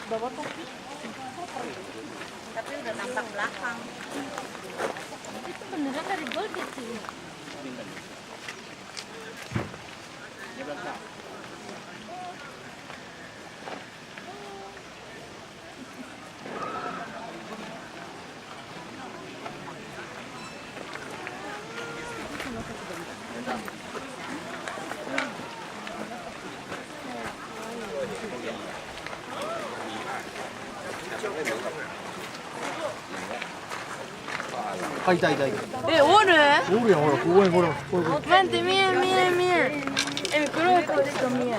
Bawa tuh. Tapi udah tampak belakang. Itu beneran dari gold gitu. 아 있다 있다 있다. 예, 오르. 오르야 오르. 그거에 보라. 멘트 미에. 에, 그럴 거 있어 미에.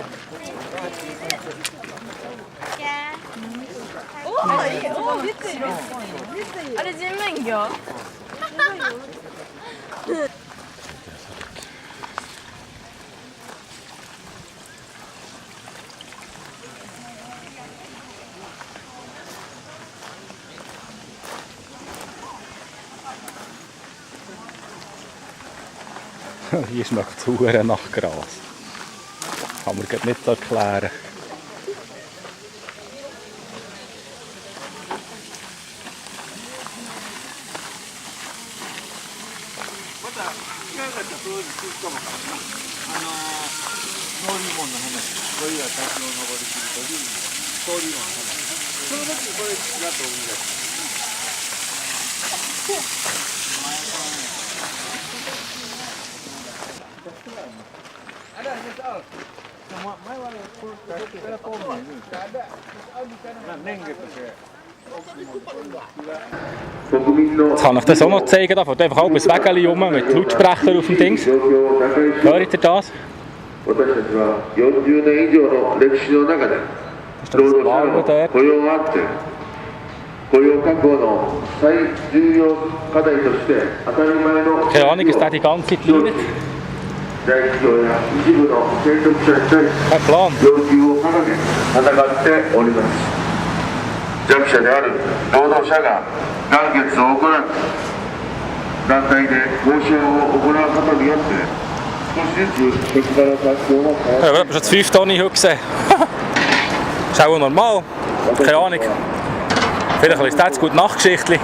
오, 밑에. 아래 질문겨. Hier schmeckt es verdammt nach Gras. Kann man gerade nicht erklären. Jetzt kann ich das auch noch zeigen. Da fährt einfach alles Wägeli rum mit Lautsprecher auf dem Dings. Hört ihr das? Das ist das Blaue dort. 雇用確保の最重要課題として当たり前の Keine Ahnung, ist der die ganze Zeit liegt? 大企業や一部の権力者に対し Kein Plan. 要求を掲げ戦っております弱者である労働者が団結を行い団体で交渉を行うことによって少しずつ結果の環境も変わって Ja, wir haben schon 5 Tonnen heute gesehen. Ist auch normal. Keine Ahnung. Vielleicht ist das gut Nachtgeschichtli.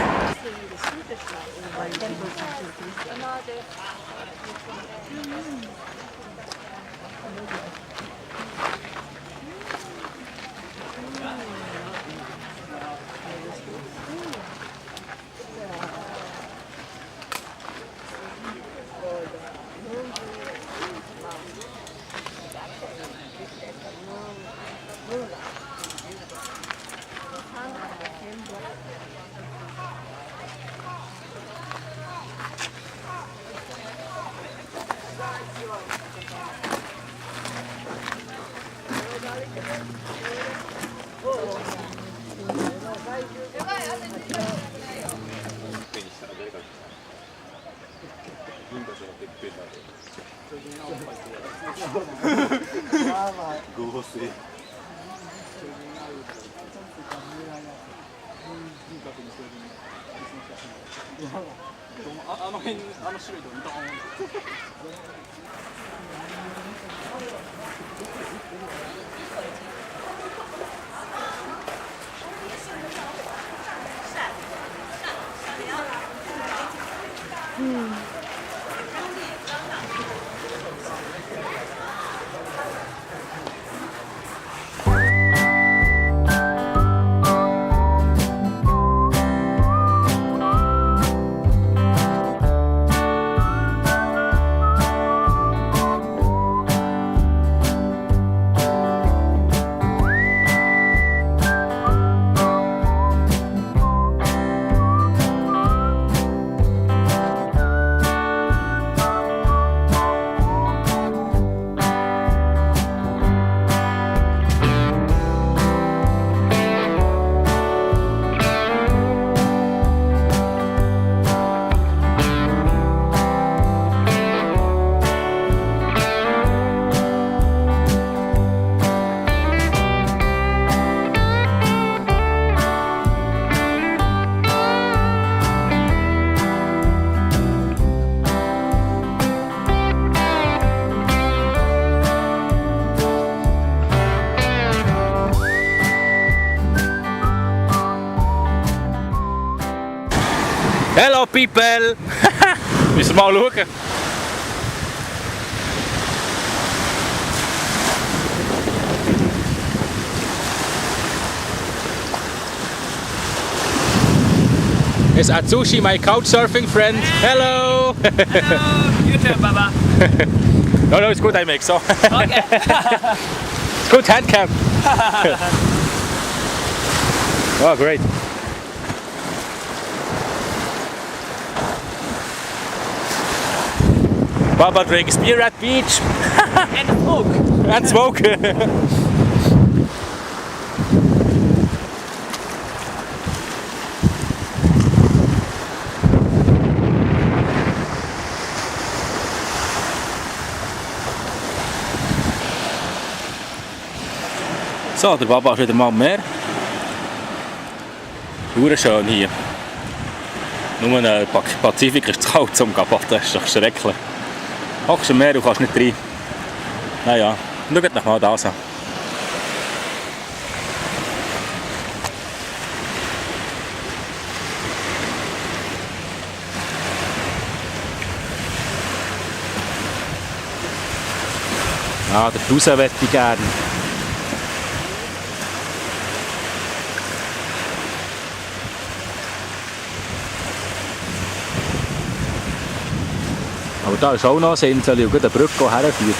Hello people! Müssen wir mal schauen. It's Atsushi, my couchsurfing friend. Hello! Hello, you too, Baba. No, it's good I make so. Okay. It's good hand cam. Oh, great. Baba drinks beer at beach And smoke. and smoke. So, der Baba ist wieder mal am Meer. Hure schön hier. Nur ein Pazifik ist zu kalt zum Baden, das ist doch schrecklich. Hockst am Meer und kannst nicht rein. Naja, schaut euch mal das an. Ah, der Raus möchte ich gerne. Aber da ist auch noch eine Insel, und eine Brücke die herführt.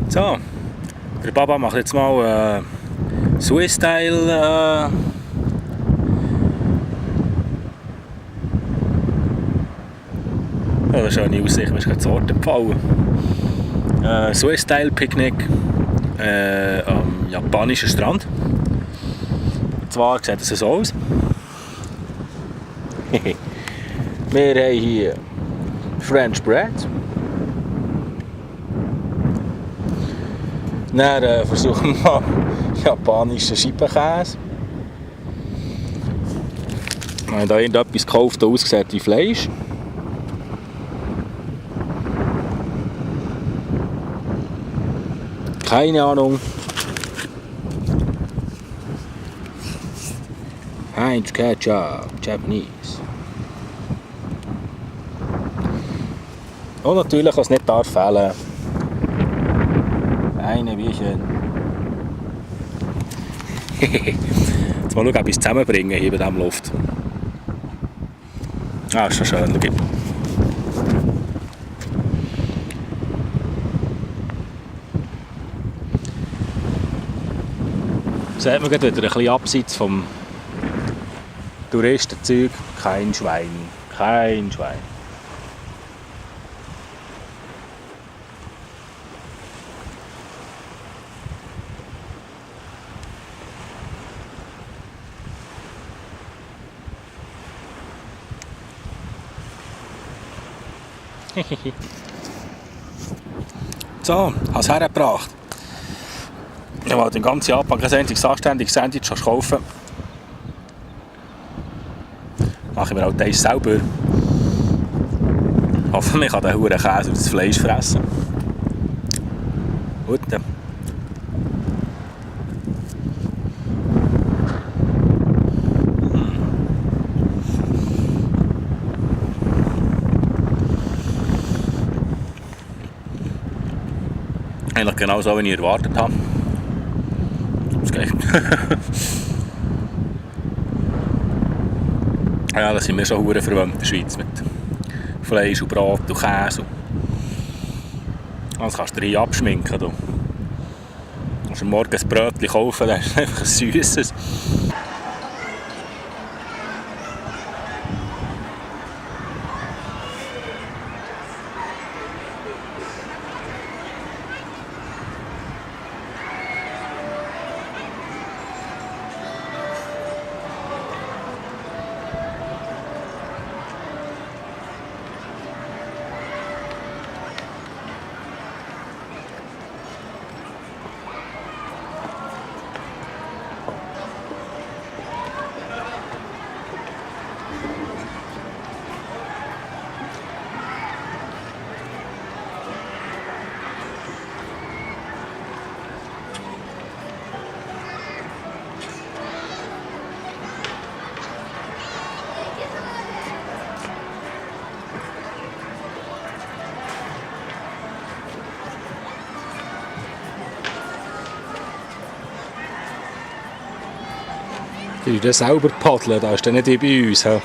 So, der Baba macht jetzt mal Swiss-Style eine schöne Aussicht, man ist gerade das Ort empfallen. Swiss-Style-Picknick am japanischen Strand. Und zwar sieht es so aus. Wir haben hier French Bread. Dann versuchen wir mal japanischen Scheibenkäse. Wir haben hier irgendetwas gekauft, das aussieht wie Fleisch. Keine Ahnung. Heinz Ketchup, Japanese. Und natürlich, was nicht darf fehlen, eine Bierchen. Jetzt mal schauen, ob ich es zusammenbringen hier bei diesem Luft. Ah, ist schon schön. Schau. Sieht man gerade wieder ein bisschen abseits vom Touristenzeug. Kein Schwein. Kein Schwein. So, hast du hergebracht. Ich wollte in ganz Japan kein einziges anständiges Sandwich kaufen. Mache ich mir halt eins selber. Hoffentlich kann der Huren Käse und das Fleisch fressen. Gut. Eigentlich genau so, wie ich erwartet habe. Das geht. Ja, das sind wir schon verdammt verwöhnt in der Schweiz mit Fleisch und Brot und Käse. Das kannst du dir hier abschminken. Du kannst morgen ein Brötchen kaufen, das ist einfach ein süßes. Die dann selber paddeln, das ist dann nicht wie bei uns. He?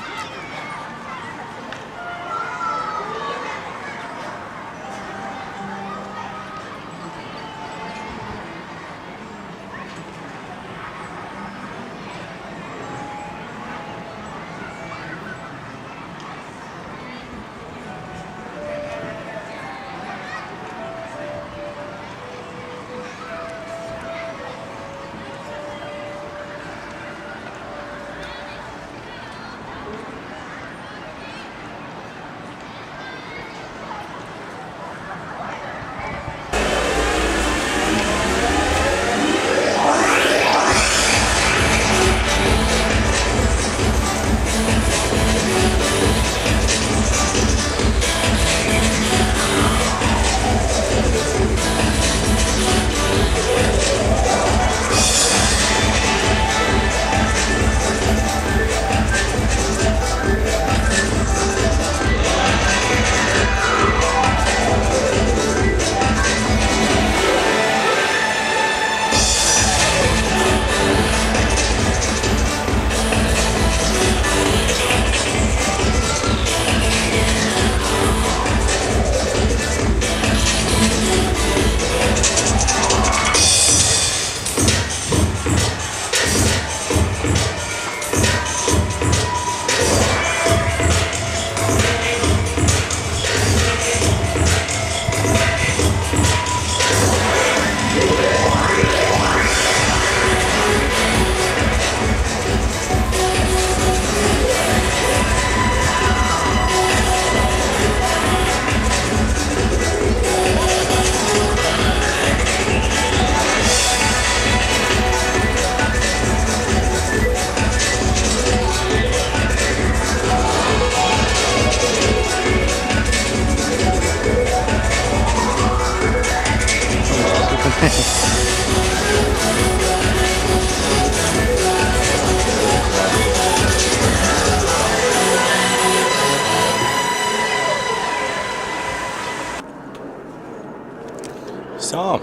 So,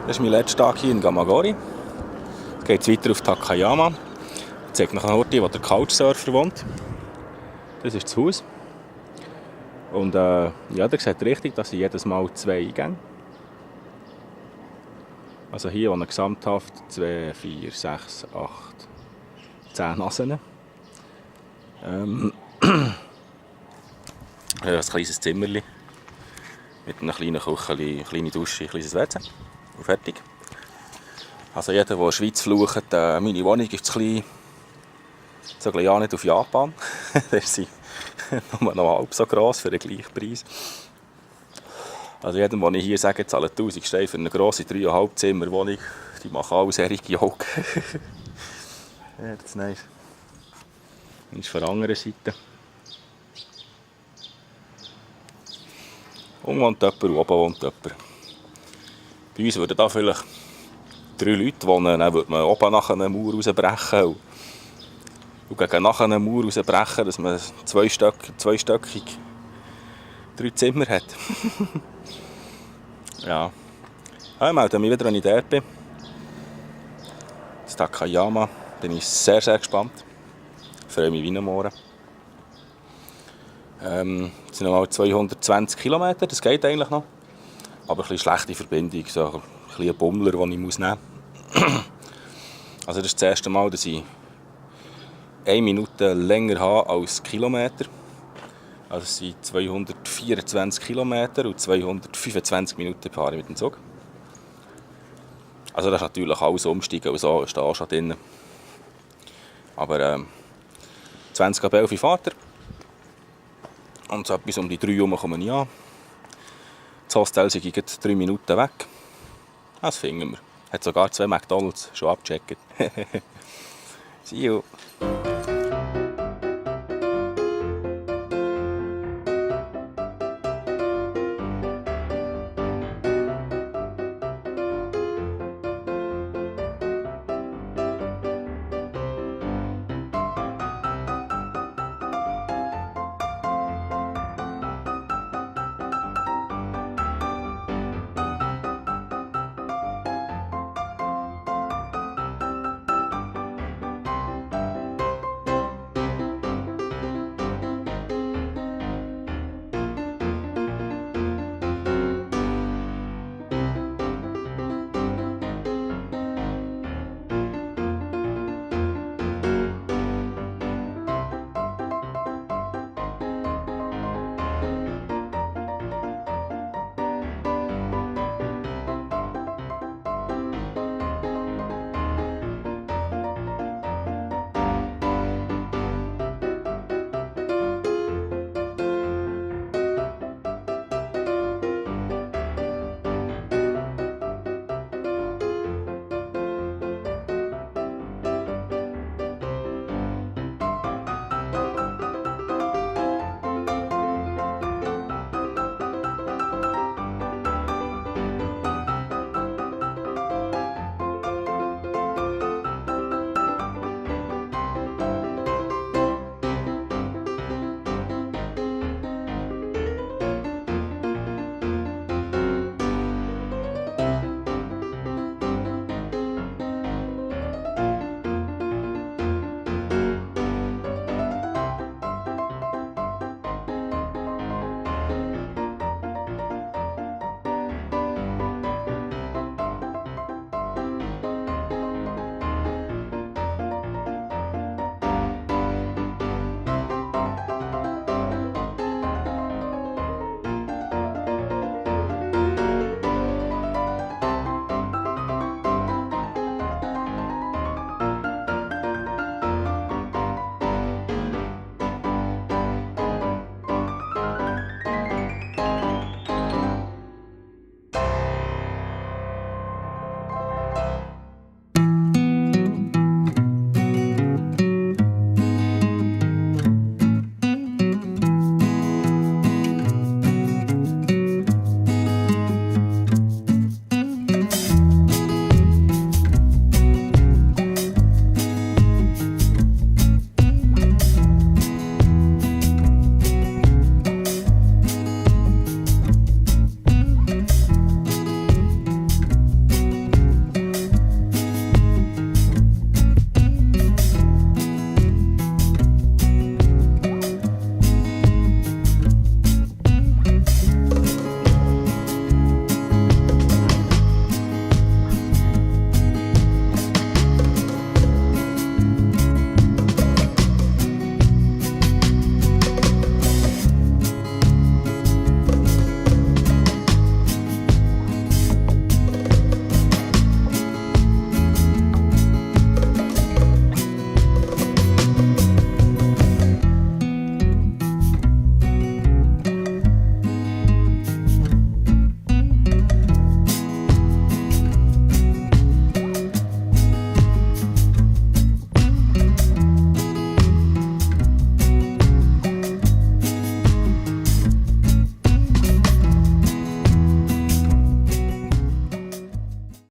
das ist mein letzter Tag hier in Gamagori. Jetzt geht es weiter auf Takayama. Ich zeige noch einen Ort, wo der Couchsurfer wohnt. Das ist das Haus. Und ja, ihr seht richtig, dass sie jedes Mal 2 Eingänge. Also hier eine gesamthaft 2, 4, 6, 8, 10 Nasen. Ein kleines Zimmerchen mit einem kleinen Küche, eine kleine Dusche, ein kleines WC und fertig. Also jeder, der in der Schweiz flucht, meine Wohnung ist zu klein, so ja nicht auf Japan. Da ist sie nur noch halb so gross für den gleichen Preis. Also jedem, den ich hier sage, zahlt 1000 Steine für eine grosse 3,5 Zimmer Wohnung. Die machen alle solche Augen. Ja, das ist nice. Das ist von der anderen Seite. Unten wohnt jemand und oben wohnt jemand. Bei uns würden da vielleicht 3 Leute wohnen, dann würde man oben nach einer Mauer rausbrechen. Und gegen nach einer Mauer rausbrechen, dass man zweistöckig 3 Zimmer hat. Ja. Ich melde mich wieder, wenn ich dort bin. Das Takayama. Bin ich sehr, sehr gespannt. Ich freue mich wie am Morgen. Es sind noch 220 Kilometer, das geht eigentlich noch. Aber ein bisschen schlechte Verbindung, so ein bisschen Bummler, den ich nehmen muss. Also das ist das erste Mal, dass ich 1 Minute länger habe als Kilometer. Also es sind 224 Kilometer und 225 Minuten fahre ich mit dem Zug. Also das ist natürlich alles umsteigen und so, ist da auch schon drin. Aber 20 ab 11 fahrt er. Und so etwas um die 3 Uhr komme ich an. Das Hostel ist 3 Minuten weg. Das finden wir. Hat sogar 2 McDonalds schon abgecheckt. See you.